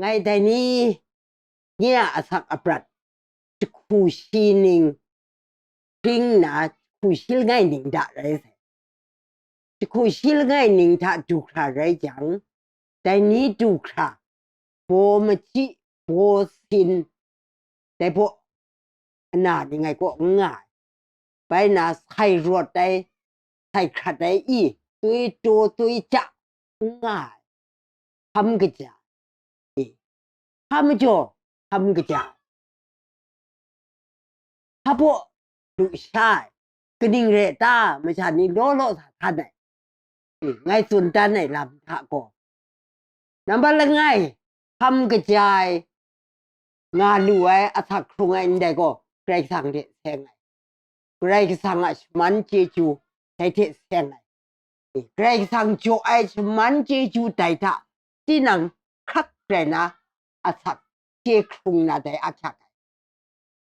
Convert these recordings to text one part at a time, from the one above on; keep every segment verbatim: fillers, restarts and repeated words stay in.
Ngai dai ni, nye a asak aprat, jahku shi ning hpring nna, jahku shi langai ning hta rai sai. Jahku shi langai ning hta du hkra rai jang, dai ni du hkra, baw machyi, baw sin, dai baw ana ni ngai kaw n nga ai. Bai nna sai rawt ai, sai hkrat ai i, tui taw tui ja n nga ai. Hkam kaja i, hpa majaw hkam kaja, hpa baw lu sha ai, kaning rai ta masha ni law law sa hkan ai, i, ngai tsun dan ai lam hta gaw, nambat langai, hkam kaja ai, nga lu ai, asak hkrung ai ndai gaw, Karai Kasang hte seng ai. Karai Kasang a shaman chyeju dai hte seng ai. Karai Kasang jaw ai shaman chyeju dai hta, tinang hkrak rai na, asak chye hkrung na dai ahkyak ai.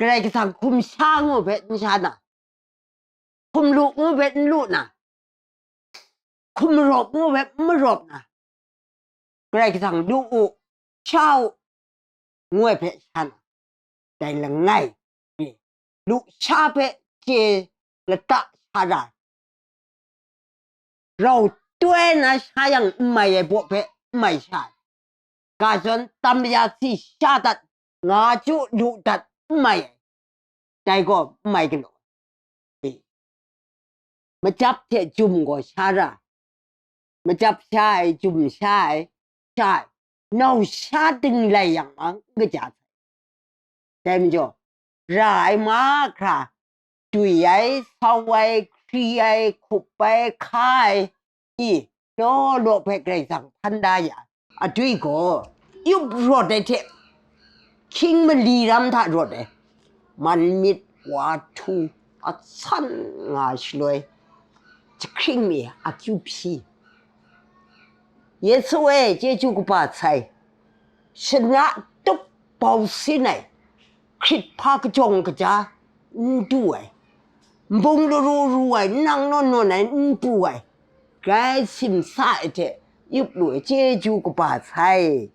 Karai Kasang hkum sha ngu hpe n sha na, hkum lu ngu hpe n lu na, hkum marawp ngu hpe n marawp na, Karai Kasang lu u, sha u, ngu ai hpe sha na, dai langai, lu sha hpe chye lata sha ra ai. Rau toi na sha yang n mai ai baw hpe n mai sha ai. Ga zawn tam ya si sha dat, nga chyu lu dat n mai ai. Dai gaw n mai galaw ai. Macap hte jum gaw sha ra, macap sha ai, jum sha ai, sha ai, nau sha dinglai yang ma n kaja sai. Dai majaw, ra ai mahkra, dwi ai, sau ai, hkri ai, hkup ai, hka ai, i, law law hpe Karai Kasang hpan da ya ai. Adwi gaw, yup rawt ai hte, hkying mali ram hta rawt ai, man myit wa htu, a san nga shaloi, jahkring mi akyu hpyi. Yesu e, chyeju kaba sai, shana tup bau sin ai, hkrit hpa kajawng kaja n du ai, nbung laru ru ai, n nang nawn nawn ai n pru ai, grai simsa ai hte yup lu ai chyeju kaba sai,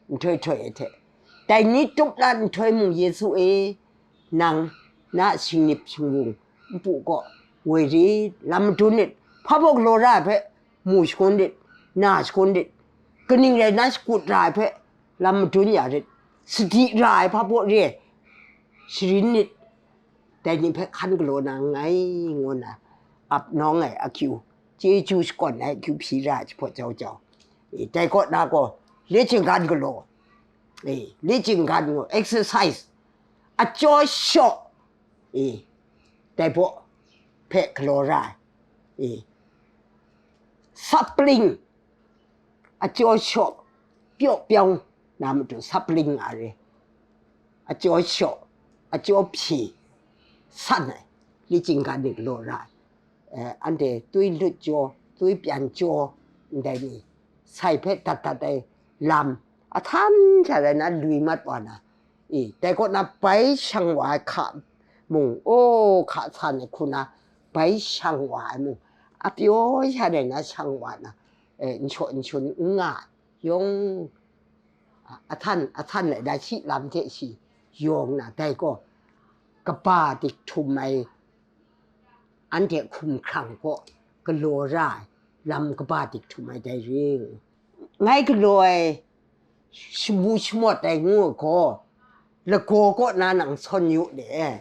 nhtoi htoi ai hte, dai ni tup na nhtoi mung Yesu e, nang na shingnip shingwung npu kaw woi rit, lam madun rit, hpa baw galaw ra ai hpe mu shangun rit, na shangun rit, kaning rai nna shakut ra ai hpe lam madun ya rit, sadi ra ai hpa baw re ai, sharin nit, dai ni hpe hkan galaw na nngai, ngu nna ap nawng ai akyu, chyeju shakawn ai akyu hpyi ra ai jahpaw jau jau. E, dai kaw na gaw, lechin gan galaw, e, lechin gan gaw, exercise, ajaw shaw, e, dai baw hpe galaw ra ai, e, sapling, ajaw shaw pyaw pyawng na matu sapling nga re, ajaw shaw, ajaw hpyi san ai, lechin gan ni galaw ra ai. Eh, anhte twi lut jaw, twi pyan jaw, ndai ni, sai hpe dat dat ai lam, ahtan sha rai na lui mat wa na, e, dai kaw na bai shang wa ai hka mung, o, hka san ai hku na, bai shang wa ai mung, apyaw sha rai na shang wa na, e, n shaw n shun n nga ai, yawng, a, ahtan, ahtan lai na shi lam hte shi yawng na, dai gaw, kaba dik htum ai, anhte hkumhkrang kaw galaw ra ai lam kaba dik htum ai dai ring. Ngai galaw ai shamu shamawt ai ngu ai gaw, lagaw kaw na nang sawn yu le,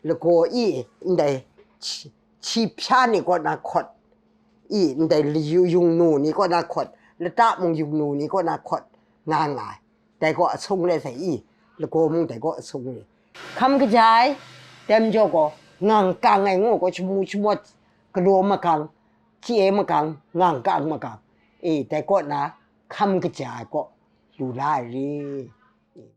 lagaw i ndai chi, chi hpya ni kaw na hkawt i, ndai layu yung nu ni kaw na hkawt, lata mung yung nu ni kaw na hkawt nga nga ai. Dai gaw asung le sai i, lagaw mung dai gaw asung le. Hkam kaja ai, dai majaw gaw, ngang kang ai ngu gaw, shamu shamawt galaw magang, chye magang, ngang kang magang, e, dai kaw na hkam kaja ai kaw lu la ai re.